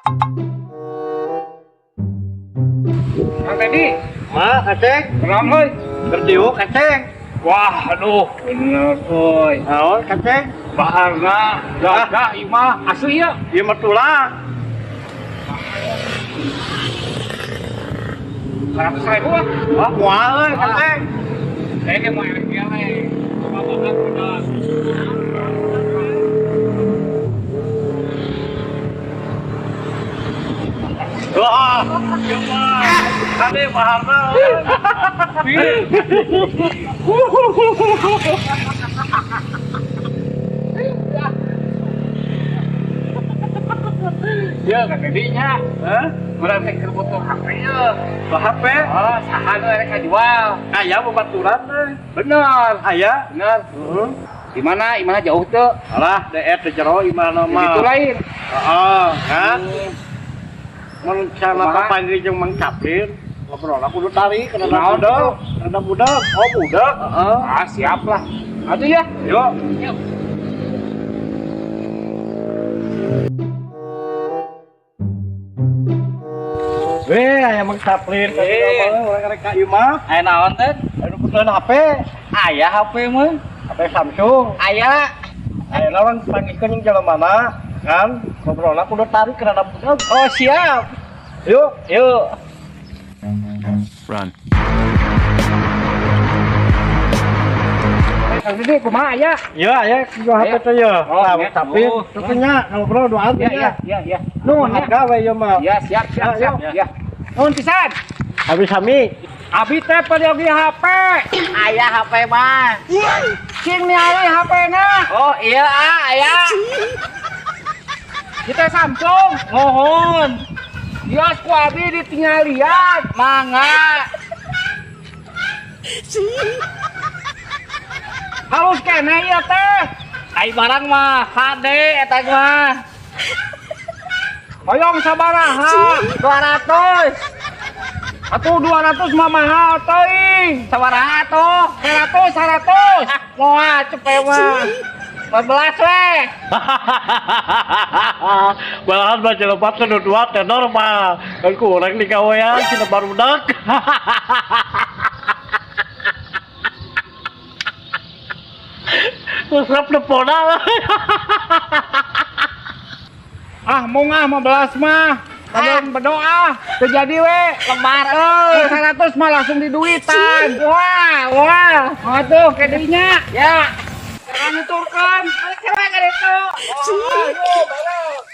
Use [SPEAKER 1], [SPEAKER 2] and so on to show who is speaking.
[SPEAKER 1] Kang Teddy,
[SPEAKER 2] Ma, kaceng.
[SPEAKER 1] kenal euy.
[SPEAKER 2] Bertiuk kaceng.
[SPEAKER 1] Wah, aduh, bener euy.
[SPEAKER 2] Naon kaceng?
[SPEAKER 1] Baharna gagah ieu mah asli ya.
[SPEAKER 2] Ieu mah tulang.
[SPEAKER 1] 100.000 ah.
[SPEAKER 2] Wah, moal euy kaceng.
[SPEAKER 1] Saya mau erek dia we. Coba makan udah.
[SPEAKER 2] Wah, ieu mah. Kade baharna euy.
[SPEAKER 1] Ya, Kang Teddy nya.
[SPEAKER 2] Hah?
[SPEAKER 1] Urang teh keur butuh HP ya.
[SPEAKER 2] Bah HP?
[SPEAKER 1] Oh, saha nu erek ngajual?
[SPEAKER 2] Aya babaturan euy.
[SPEAKER 1] Bener.
[SPEAKER 2] Aya.
[SPEAKER 1] Bener.
[SPEAKER 2] Heeh.
[SPEAKER 1] Di mana? Imah jauh tuh.
[SPEAKER 2] Alah, deet teh jero imahna
[SPEAKER 1] Di
[SPEAKER 2] mah.
[SPEAKER 1] situ lain.
[SPEAKER 2] Heeh, kan? Mun sana
[SPEAKER 1] Kumaha?
[SPEAKER 2] papanggih jeung Mang Capir, ngobrol aku kudu tarik kana
[SPEAKER 1] Naon
[SPEAKER 2] budak,
[SPEAKER 1] tuh?
[SPEAKER 2] kana budak. Oh, budak. Heeh.
[SPEAKER 1] Ah, siap lah. Atuh ya.
[SPEAKER 2] Yuk.
[SPEAKER 1] Yuk.
[SPEAKER 2] Weh, aya Mang Capir tadi
[SPEAKER 1] Eh.
[SPEAKER 2] mah urang rek ka imah.
[SPEAKER 3] Aya naon teh?
[SPEAKER 2] Anu butuhan HP,
[SPEAKER 3] Aya HP mah.
[SPEAKER 2] HP Samsung.
[SPEAKER 3] Aya.
[SPEAKER 2] Ayeuna urang panggihkeun jeung jelema kan? Ngobrol aku kudu tarik kana budak.
[SPEAKER 3] Oh, siap.
[SPEAKER 2] Yuk.
[SPEAKER 3] Yuk.
[SPEAKER 4] Run.
[SPEAKER 1] Kang Didi, kumaha aya?
[SPEAKER 2] Ya, aya jual HP teh ya.
[SPEAKER 1] Oh,
[SPEAKER 2] Tah,
[SPEAKER 1] ya.
[SPEAKER 2] Mang Capir,
[SPEAKER 1] Oh.
[SPEAKER 2] teu nya ngobrol doa
[SPEAKER 1] Ya, ya, ya, ya.
[SPEAKER 2] Nuhun
[SPEAKER 1] Nuhun ya.
[SPEAKER 2] harga we ieu mah.
[SPEAKER 1] Ya, siap, siap,
[SPEAKER 2] Ya,
[SPEAKER 1] siap.
[SPEAKER 2] yuk.
[SPEAKER 1] Ya. Nuhun pisan.
[SPEAKER 2] Habis sami.
[SPEAKER 1] Abi teh peryogi HP.
[SPEAKER 3] Aya HP mah.
[SPEAKER 1] Cing ningali HP-na.
[SPEAKER 3] Oh, iya ah, aya.
[SPEAKER 1] Kita Samsung.
[SPEAKER 3] Mohon.
[SPEAKER 1] Yos ku abi ditinggalian.
[SPEAKER 3] Mangga.
[SPEAKER 1] Halus keneh ieu teh.
[SPEAKER 3] Ai barang mah HD eta mah.
[SPEAKER 1] Hoyong sabaraha?
[SPEAKER 3] 200.
[SPEAKER 1] Atuh 200 mah mahal teuing.
[SPEAKER 3] Sabaraha atuh?
[SPEAKER 1] 100 100.
[SPEAKER 3] Ah, moal cepe mah. 14 we.
[SPEAKER 2] Malahan baca lepat ke dua teh normal. Kan kurang di gawean cina barudak. Resep nepona.
[SPEAKER 1] Ah, mung ah 15 mah. Kadang berdoa, terjadi we.
[SPEAKER 3] Lembar euy.
[SPEAKER 1] 100 mah langsung diduitan.
[SPEAKER 3] Wah, wah.
[SPEAKER 1] Atuh kedinya.
[SPEAKER 3] Ya.
[SPEAKER 1] Jangan nuturkeun.
[SPEAKER 3] Balik cewek ka ditu.
[SPEAKER 1] Oh, ayo, bareng.